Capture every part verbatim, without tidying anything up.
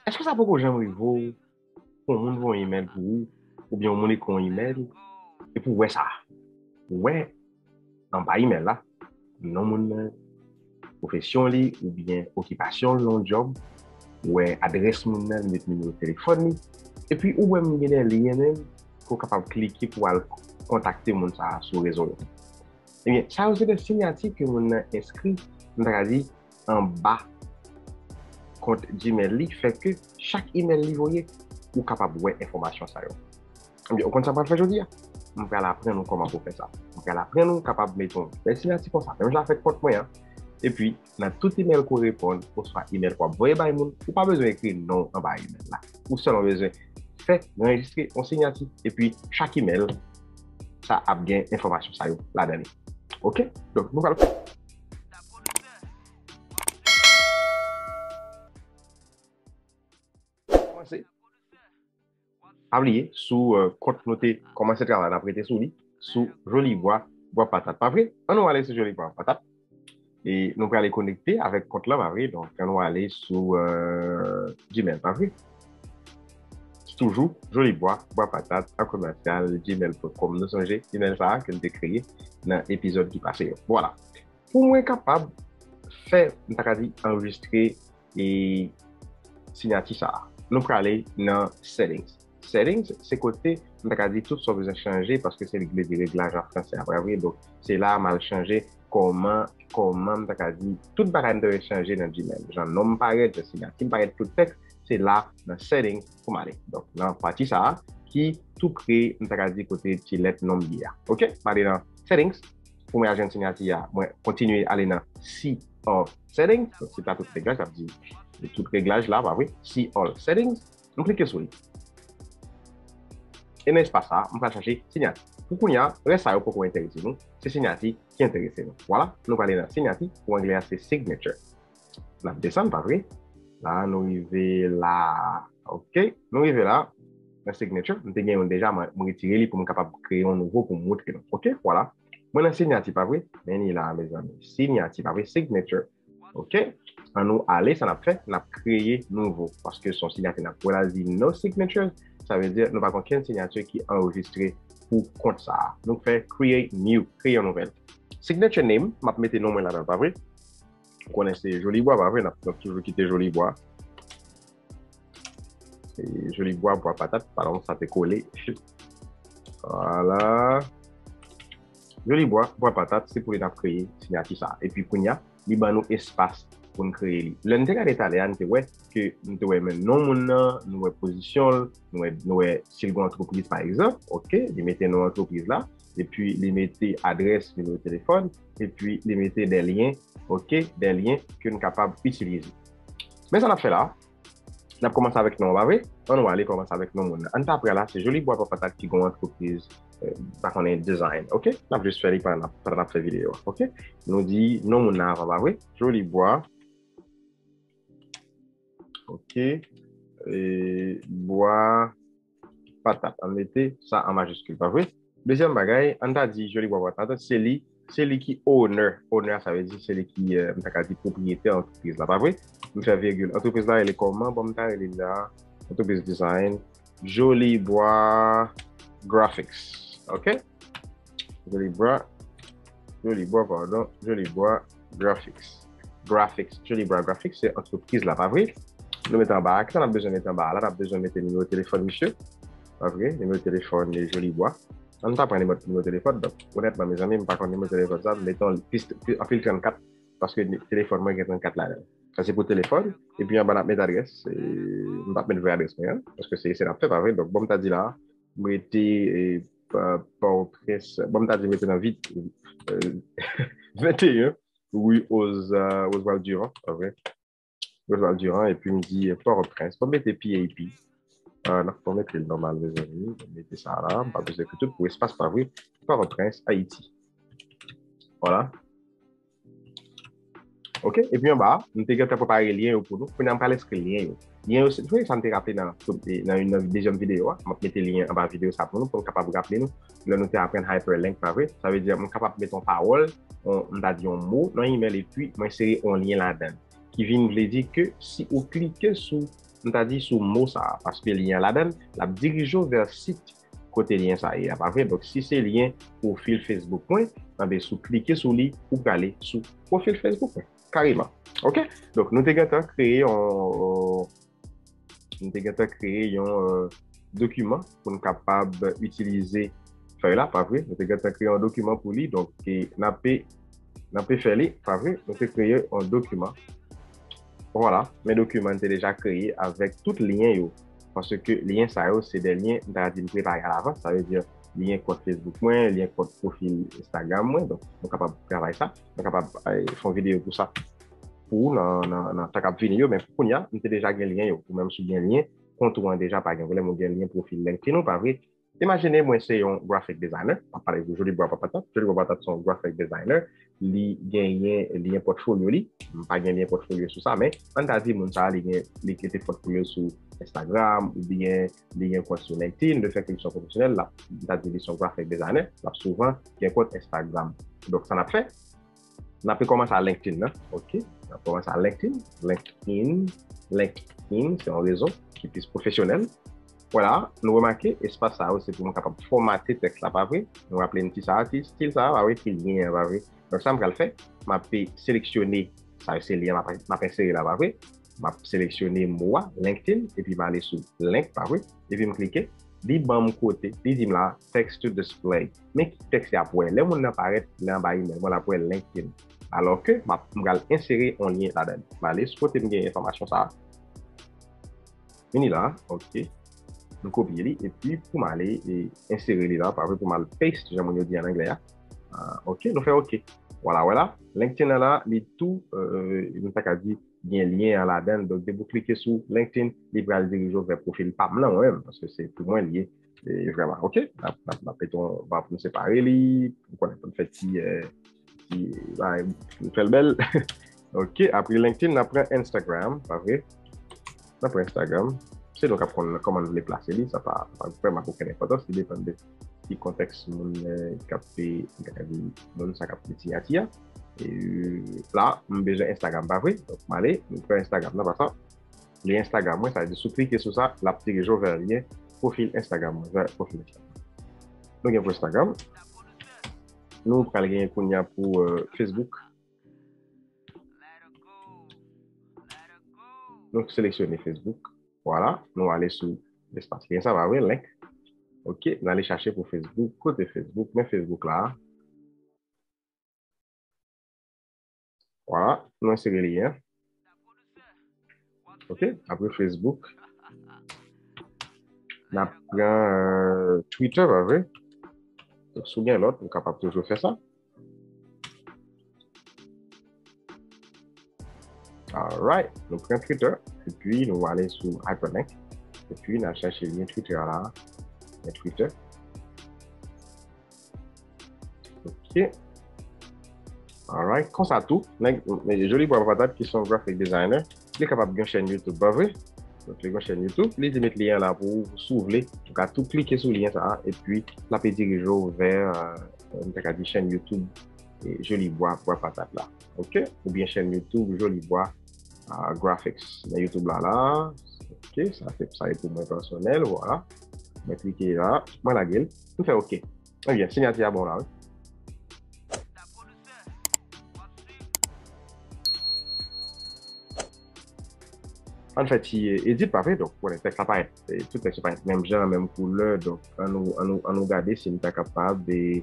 Èske sa poko janm rive w pou yon moun voye yon imèl pou ou, oubyen yon moun ekri yon imèl, epi w wè sa? Ou wè anba imèl la, non moun nan, pwofesyon li, oubyen okipasyon l nan yon djòb, ou wè adrès moun nan, li met nimewo telefòn li, epi ou wè m gen de lyen menm ke w kapab klike pou w al kontakte moun sa a sou rezo yo. Ebyen, sa yo se de sinyati ke moun nan enskri, m ta ka di, anba kont Gmail li, fè ke chak imèl li voye, ou kapab wè enfòmasyon sa yo. Ebyen, ou konn sa m pral fè jodi a? M pral aprann ou kòman pou fè sa. M pral aprann ou kapab mete yon bèl sinyati konsa. Menm jan avèk kont mwen an. Epi, nan tout imèl ke w reponn, oswa imèl ke w ap voye bay moun, ou pa bezwen ekri non w anba imèl la. Ou sèlman bezwen fè anrejistre yon sinyati. Epi, chak imèl, sa ap gen enfòmasyon sa yo ladan li. Ok? Donk, nou pral kòmanse. Pa bliye, sou euh, kont nou te kòmanse travay la, n ap rete sou li, sou Joli Bwa, Bwa Patat. Pa vre? Ann nou ale sou Joli Bwa, Bwa Patat. E nou prale konekte avèk kont lan, pa vre? Donk, ann nou ale sou euh, Gmail, pa vre? Toujou, Joli Bwa, Bwa Patat, an komèsyal, gmail dot com. Nou sonje, imèl sa a ke n te kreye nan epizòd ki pase yo. Vwala. Pou mwen kapab fè, m ta ka di, anrejistre e sinyati sa a, nou prale nan settings. Settings, se kote, m ta ka di, tout sa w bezwen chanje, paske se li ki vle di reglaj an franse a, pa vre? Donk, se la m al chanje kòman, kòman m ta ka di, tout bagay m ta dwe chanje nan Gmail. Jan non m parèt, jan sinyati m parèt, tout tèks, se la nan settings pou m ale. Donk, nan pati sa a, ki tou pre, m ta ka di kote ti lèt non m ye a. Ok? M ale nan settings. Pou mwen al jwenn sinyati a, mwen kontinye ale nan see all settings. Donk, se ta tout reglaj, sa vle di tout reglaj la, pa vre? See all settings. M klike sou li. E nan espas sa, m pral chache sinyati. Pou kounye a, rès sa yo poko enterese nou. Se sinyati ki enterese nou. Vwala, nou prale nan sinyati. Pou anglè a, se signature. N ap desann, pa vre? La, nou rive la. Ok, nou rive la. Nan signature, m te gen youn deja, mwen, mwen retire li pou m kapab kreye yon nouvo pou m moutre nou. Ok, vwala. Mwen nan sinyati, pa vre? Men li la, mezanmi. Sinyati, pa vre? Signature. Ok? Ann nou ale, sa n ap fè, n ap kreye nouvo. Paske se yon sinyati n ap wè la, li di no signatures. Sa vle di, nou pa gen okenn sinyati ki anrejistre pou kont sa a. Nou fè create new, kreye yon nouvèl. Signature name, m ap mete non mwen ladan, pa vre? Ou konnen se Joli Bwa, pa vre? N ap, n ap toujou kite Joli Bwa. E Joli Bwa, Bwa Patat, pa lontan sa te kole. Vwala. Joli Bwa, Bwa Patat, se pou li n ap kreye sinyati sa a. Epi kounye a, li ban nou espas pou n kreye li. Lè n te gade talè a, n te wè ke, n te wè men non moun nan, nou wè pozisyon l, nou wè, nou wè si l gen antrepriz, pa egzanp, ok, li mete non antrepriz la, epi li mete adrès, nimewo telefòn, epi li mete de lyen, ok, de lyen ke n kapab itilize. Men sa n ap fè la, n ap kòmanse avèk non an, pa vre? Ann nou ale kòmanse avèk non moun nan. Ann ta pran la, se Joli Bwa Bwa Patat ki gen yon antrepriz, euh, m pa konnen, design, ok? N ap jis fè li pandan n ap, pandan n ap fè videyo a, ok? Nou di non moun nan avan, pa vre? Joli Bwa, ok, e, Bwa Patat. Ann mete sa an majiskil, pa vre? Dezyèm bagay, ann ta di Joli Bwa Bwa Patat, se li, se li ki owner. Owner, sa vle di se li ki, euh, m ta ka di pwopriyetè antrepriz la, pa vre? M fè virgil. Antrepriz la rele kòman? Bon, m ta rele li la, antrepriz design, Joli Bwa Graphics. Ok? Joli Bwa, Joli Bwa, padon, Joli Bwa Graphics. Graphics, Joli Bwa Graphics, se antrepriz la, pa vre? Nou mete anba a. Kisa n ap bezwen mete anba a la? N ap bezwen mete nimewo telefòn misye. Pa vre? Nimewo telefòn Joli Bwa. Ann ta pran nimewo, nimewo telefòn. Donk, onètman, mezanmi, m pa konn nimewo telefòn sa. M mete yon pis, pis, anpil trannkat, paske ni-, telefòn mwen gen trannkat ladan l. Sa se pou telefòn. Epi anba n ap mete adrès. E, m p ap mete vrè adrès mwen an, paske se, se n ap fè, pa vre? Donk, bon, m ta di la, m rete, e, pa, Pòtoprens. Bon, m ta di mete nan vit, euh, venteyen, rue Os-, euh, Oswald Durand, pa vre? Oswald Durand, epi m di, euh, Pòtoprens. Bon, m mete P A P. Ah, non, bon, m mete l nòmal, mezanmi. M mete sa la, m pa bezwen ekri tout pou espas, pa vre? Pòtoprens, Ayiti. Vwala. Ok, epi anba a, m te gentan prepare lyen yo pou nou. Kounye a, m pral enskri lyen yo. Lyen yo, se, se sa m te raple nan, nan, nan dezyèm videyo a. M ap mete lyen anba videyo sa pou nou, pou nou kapab raple nou. Lè nou te aprann hyperlink, pa vre? Sa vle di, m kapab mete yon pawòl, yon, m ta di yon mo, nan imèl, epi mwen sere yon lyen ladan l. Ki vin vle di ke si ou klike sou m ta di sou mo sa a, paske lyen an ladan l, l ap dirije w vè sit kote lyen sa a ye a, pa vre? Donk, si se lyen pwofil Facebook mwen, anben, si w klike sou li, ou prale sou pwofil Facebook mwen, kareman. Oke? Donk, nou te gentan kreye yon, nou te gentan kreye yon, euh, dokiman pou n kapab itilize fèy la, pa vre? Nou te gentan kreye yon dokiman pou li, donk, e, n ape, n ape fè li, pa vre? Nou te kreye yon dokiman. Vwala, men dokiman an te deja kreye avèk tout lyen yo. Paske lyen sa yo, se de lyen, m ta di m prepare alavans, sa vle di lyen kont Facebook mwen, lyen kont pwofil Instagram mwen. Donk, nou kapab travay sa. Nou kapab, eh, fè yon videyo pou sa, pou ou nan, nan, nan tan k ap vini yo. Men pou kounye a, m te deja gen lyen yo. Ou menm si w gen lyen kont ou an deja, pa gen pwoblèm, ou gen lyen pwofil LinkedIn ou, pa vre? Imajine mwen se yon graphic designer, m ap pale de Jolibwa Bwa Patat. Jolibwa Bwa Patat se yon graphic designer. Li genyen lyen pòtfolyo li. M pa gen lyen pòtfolyo sou sa, men ann ta di moun sa a, li gen, li kite pòtfolyo sou Instagram, oubyen li gen kont sou LinkedIn, lefètke li se yon pwofesyonèl, l ap, m ta di li se yon graphic designer, l ap souvan gen kont Instagram. Donk, sa n ap fè, n ape kòmanse a LinkedIn nan, oke? N ap kòmanse a LinkedIn, LinkedIn, LinkedIn, se yon rezo ki plis pwofesyonèl. Vwala, nou remake, espas sa yo, se pou mwen kapab fòmate tèks la, pa vre? Nou raple n ti sa a, ti stil sa a, pa vre? Ki lyen an, pa vre? Donk, sa m pral fè, m ape seleksyone, sa yo se lyen m ap, m ap ensere la, pa vre? M ap seleksyone mo a, LinkedIn, epi m ale sou link, pa vre? Epi m klike, li ban m kote, li di m la, text to display. Men ki tèks y ap wè? Lè moun nan parèt, lè anba imèl mwen, l ap wè LinkedIn. Alò ke m ap, m pral ensere yon lyen ladan li. M ale sou kote m gen enfòmasyon sa a. Vini la, oke. M kopye li, epi pou m ale e ensere li la, pa vre, pou m al paste, jan moun yo di an anglè a. Ah, oke, nou fè oke. Vwala, vwala. LinkedIn nan la, li tou, euh, nou ta ka di, gen lyen an ladan l. Donk, depi w klike sou LinkedIn, li pral dirije w vè pwofil pa m nan mwen menm, paske se pou mwen li ye, e, vrèman. Oke? N ap, n ap, n ap mete yon ba pou n separe li, pou n konnen pou n fè ti, euh, ti, bagay, pou n fè l bèl. Oke, apre LinkedIn, n ap pran Instagram, pa vre? N ap pran Instagram. Se nou k ap konn kòman n vle plase li, sa pa, pa vrèman gen okenn enpòtans, li depann de ki kontèks moun, euh, k ap, e, moun sa k ap met siyati a. E, la, m bezwen Instagram, pa vre? Donk, m ale, m pran Instagram nan, pa sa. Li Instagram mwen, sa vle di si w klike sou sa, l ap dirije w vè lyen pwofil Instagram mwen, vè pwofil Instagram. Nou gen pou Instagram. Nou pral genyen kounye a pou, euh, Facebook. Nou seleksyone Facebook. Vwala, nou ale sou espas lyen sa, pa vre, link. Oke, n ale chache pou Facebook. Kote Facebook? Men Facebook la. Vwala, nou ensere lyen an. Oke, apre Facebook, n ap pran, euh, Twitter, pa vre? Donk, si w gen lòt, ou kapab toujou fè sa. Alright, nou pran Twitter, epi nou ale sou hyperlink, epi n al chache lyen Twitter la, lyen Twitter. Ok. Alright, konsa tou, nèg, nèg Jolibwa Bwa Patat ki se yon graphic designer, li kapab gen yon chèn YouTube, pa vre? Donk, li gen yon chèn YouTube, li te met lyen an la pou ou, si w vle, ou ka tou klike sou lyen sa a, epi l ap dirije w vè, euh, nou ta ka di chèn YouTube, e, Jolibwa Bwa Patat la. Ok? Oubyen chèn YouTube Jolibwa, ah, Graphics. Nan YouTube la, la. Ok, sa se, sa se pou mwen pèsonèl, vwala. Mwen klike la, mwen lage l, mwen fè ok. Ebyen, siyati a bon la, wi. Ann fè ti, eh, edit, pa vre? Donk, konnen tèks la parèt, eh, tout tèks yo parèt menm jan, menm koulè. Donk, ann nou, ann nou, ann nou gade si n ta kapab, eh,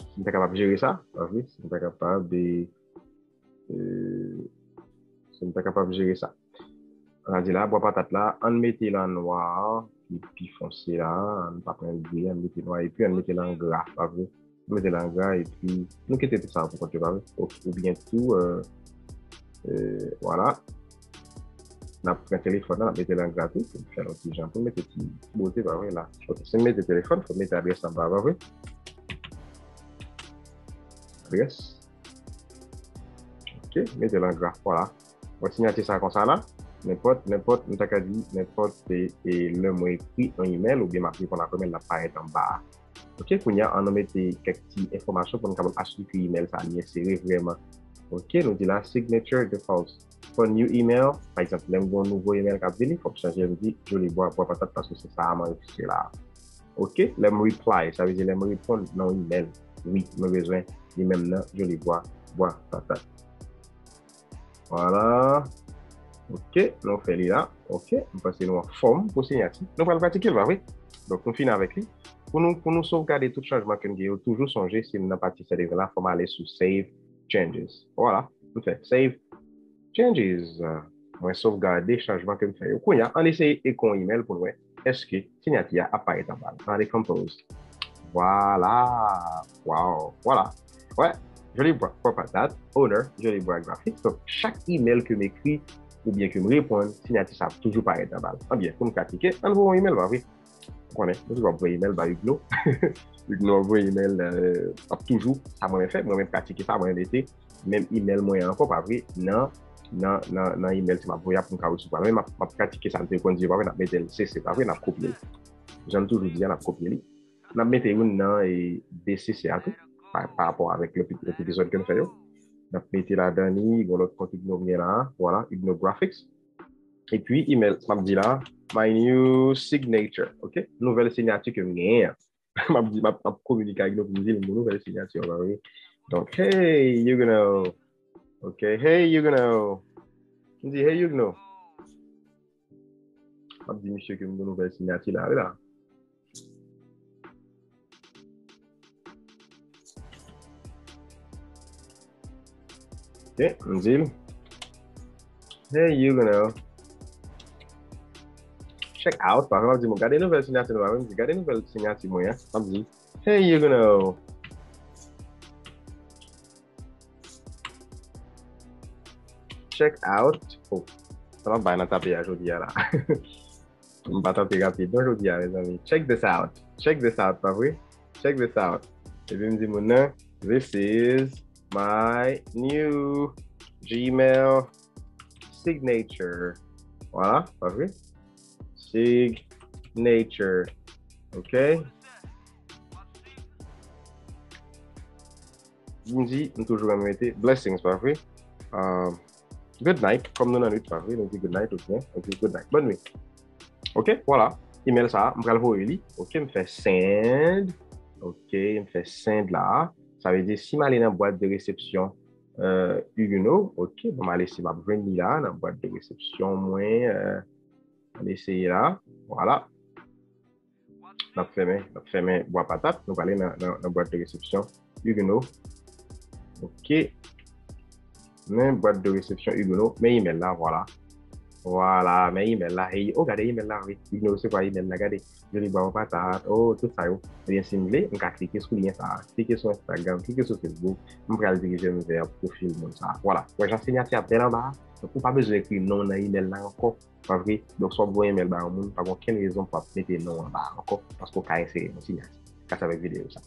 si n ta kapab jere sa, pa vre? Si n ta kapab, eh, eh, si n ta kapab jere sa. Ann di la, bwa patat la, ann mete l an nwa, pi, pi fonse la, ann pa pran gri, ann mete nwa, epi ann mete l an gra, pa vre? Ann mete l an gra, epi nou kite tout sa pou kont yo, pa vre? Ou, oubyen tou, euh, euh, vwala. N ap pran telefòn nan, n ap mete l an gra tou, pou n fè l yon ti jan, pou n mete ti bote, pa vre, la. Ok, si n mete telefòn, fò n mete adrès anba, pa vre? Adrès. Ok, mete l an gra, vwala. Mwen siyati sa konsa la. Nenpòt, nenpòt, m ta ka di, nenpòt, e, e, lè mwen ekri yon imèl oubyen m ap reponn ak yon imèl, l ap parèt anba a. Ok, kounye a, ann nou mete kèk ti enfòmasyon pou n kapab asire ke imèl sa li ensere vrèman. Ok, nou di la, signature default. For new email, pa egzanp, lè m gen yon nouvo email k ap vini, fò m chanje, m di Jolibwa bwa patat paske se sa a m anrejistre la. Ok, lè m reply, sa vle di lè m reponn nan yon email. Wi, mwen bezwen li menm nan Jolibwa bwa patat. Vwala. Ok, nou fè li la. Ok, m panse nou anfòm pou siyati. Nou pral pratike l, pa vre? Donk, nou fini avèk li. Pou nou, pou nou sovgade tout chanjman ke n gen yo, toujou sonje, si n nan pati settings la, fò m ale sou Save Changes. Vwala, m fè Save Changes. Mwen sovgade chanjman ke m fè yo. Kounye a, ann eseye eko yon email pou n wè èske siyati a ap parèt anba l. Ann ale Compose. Vwala. Wow. Vwala. Wè, Jolibwa bwa patat, owner, Jolibwa Graphics. Donk, chak email ke m ekri oubyen ke m reponn, siyati sa ap toujou parèt anba l. Anbyen, pou n pratike, ann voye yon email, pa vre? Ou konnen, nou toujou ap voye email ba Huguenot. Huguenot ap voye email, euh, ap toujou, sa mwen fè, mwen menm pratike sa, mwen mete menm email mwen ankò, pa vre, nan, nan, nan, nan email si m ap voye a pou m ka resevwa l. Men m ap, m ap pratike sa m te konn di yo, pa vre, n ap mete l C C, pa vre, n ap kopye l. Jan m toujou di a, n ap kopye li. N ap mete youn nan, e, de C C a tou, pa, pa rapò avèk lòt, lòt epizòd ke n fè yo. N ap mete ladan li, gen lòt kont Huguenot m gen la, vwala, Huguenot Graphics. Epi, email, m ap di la, my new signature, ok? Nouvèl siyati ke m genyen an. M ap di, m ap, m ap kominike ak nou pou m di l m gen nouvèl siyati, pa vre? Donk, hey, Huguenot. Ok, hey, Huguenot. M di, hey, Huguenot. M ap di misye ke m gen nouvèl siyati la, wi la. Ok, m di l. Hey, Huguenot. Check out, pa vre, m ap di, mwen, gade nouvèl siyati nou, pa vre, m di, gade nouvèl siyati mwen an. M ap di, hey, Huguenot. Check out. Oh, sa m ap bay nan tape a jodi a la. M pa tape rapid non jodi a, mezanmi. Check this out. Check this out, pa vre? Check this out. Epi m di moun nan, this is my new Gmail signature. Vwala, pa vre? Signature. Ok? M di, m toujou renmen mete blessings, pa vre? Um, good night, kòm nou nan nwit, pa vre? Nou di good night, ok? Nou di good night. Bòn nwit. Ok, vwala. Email sa, m pral voye li. Ok, m fè send. Ok, m fè send la. Sa vle di, si m ale nan bwat de resepsyon, euh, Huguenot, ok, bon, m ale si m ap jwenn li la, nan bwat de resepsyon mwen, euh, ann eseye la. Vwala. N ap fèmen, n ap fèmen bwa patat. Nou prale nan, nan, nan bwat de resepsyon Huguenot. Ok. Men bwat de resepsyon Huguenot. Men email la, vwala. Vwala, men email la. Hey, oh, gade email la, wi. Huguenot resevwa email la, gade. Joli bwa patat. Oh, tout sa yo. Ebyen, si m vle, m ka klike sou lyen sa a. Klike sou Instagram, klike sou Facebook. M pral dirije m vè pwofil moun sa a. Vwala. Wè jan siyati a bèl anba a? Donk, ou pa bezwen ekri non w nan email la ankò. Pa vre? Donk, si w ap voye email ba yon moun, pa gen okenn rezon pou w ap mete non w anba a ankò, paske w ka ensere yon siyati. Kase avèk videyo sa.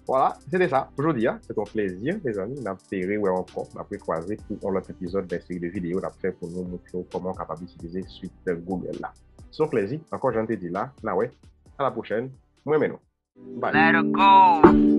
Vwala, se te sa pou jodi a. Se te yon plezi, mezanmi. N ap espere wè ankò. N ap rekwaze pou yon lòt epizòd nan seri de videyo n ap fè pou nou montre w kòman w kapab itilize swit Google la. Se yon plezi. Ankò, jan m te di la, n a wè. A la pwochèn. Mwen renmen nou. Bye. Let her go.